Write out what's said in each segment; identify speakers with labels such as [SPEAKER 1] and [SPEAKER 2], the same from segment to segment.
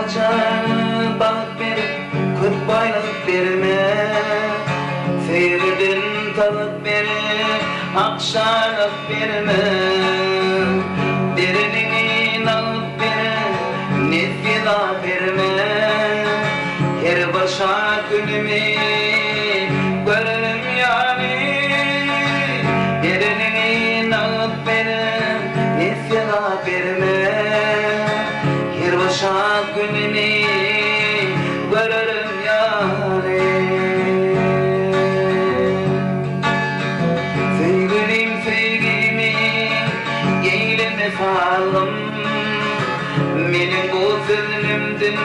[SPEAKER 1] Sagja bagt berip, köp baýlyk berme. Söýgüden talyp berip, akşalyk berme. Bereniňi nagt ber, nesýe berme. Her bir şat günümi görerim ýaly. Bereniňi nagt ber, nesýe berme. Her bir şat günümi görerim ýaly. Söýgülim söýgimi eýleme salgym. Meniň bu sözlemden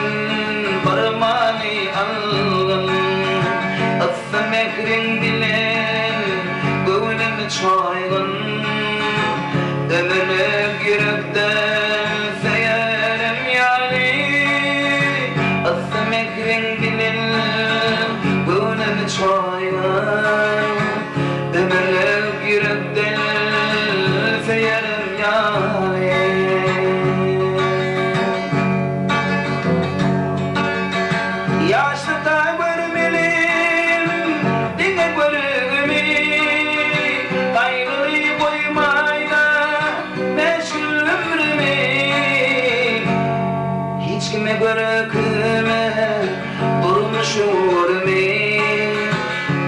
[SPEAKER 1] bir many algyn. Yssy mähriň bilen göwnümi çoýgyn. Ömürlik ýürekden söýerim ýaly. Yssy mähriň bilen göwnümi çoýgyn. Ömürlik ýürekden söýerim ýaly. Ýaşlykda görmelim diňe görgümi, Gaýgyly goýmaýda meşgul ömrümi. Hiç kime görkezme durmuş ugrumy,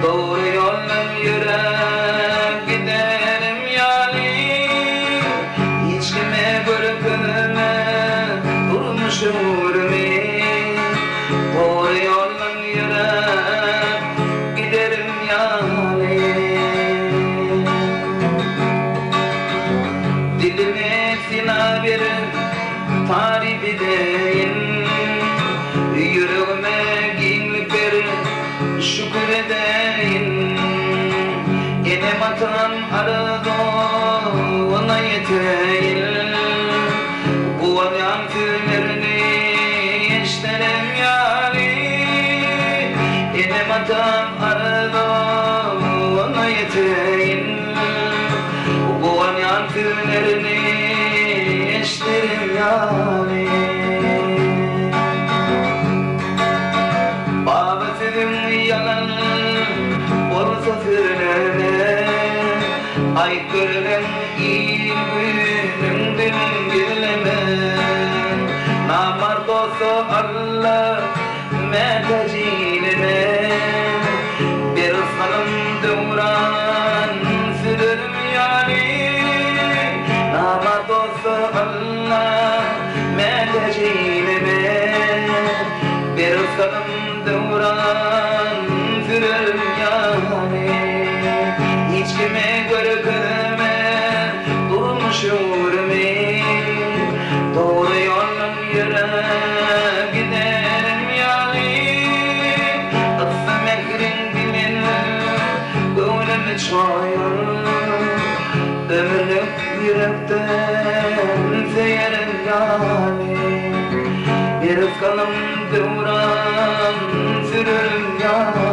[SPEAKER 1] Dogry ýoldan ýöräp giderim ýaly. Hiç kime görkezme durmuş ugrumy, Dogry ýoldan ýöräp giderim ýaly. Dilime syna berip taryp edeýin, Ýüregime giňlik berip şükür edeýin. Enem-atam arzuwyna ýeteýin, Guwanýan sözlerini eşdenim ýaly. Enem-atam arzuwyna ýeteýin, Guwanýan sözlerini eşderim ýaly. Baba sözüň ýalan bolsa sözleme, Aýt göreliň il-günüňden gizleme. Namart bolsa Alla mätäç eýleme, Bir salym döwran sürerim ýaly. Namart bolsa Alla mätäç eýleme, Bir salym döwran sürerim ýaly. Hiç kime görkezme durmuş öwrümi, Dogry ýoldan ýöräp giderim ýaly. Yssy mähriň bilen göwnümi çoýar, Ömürlik ýürekden söýerim ýaly. Bir salym döwran sürerim ýaly.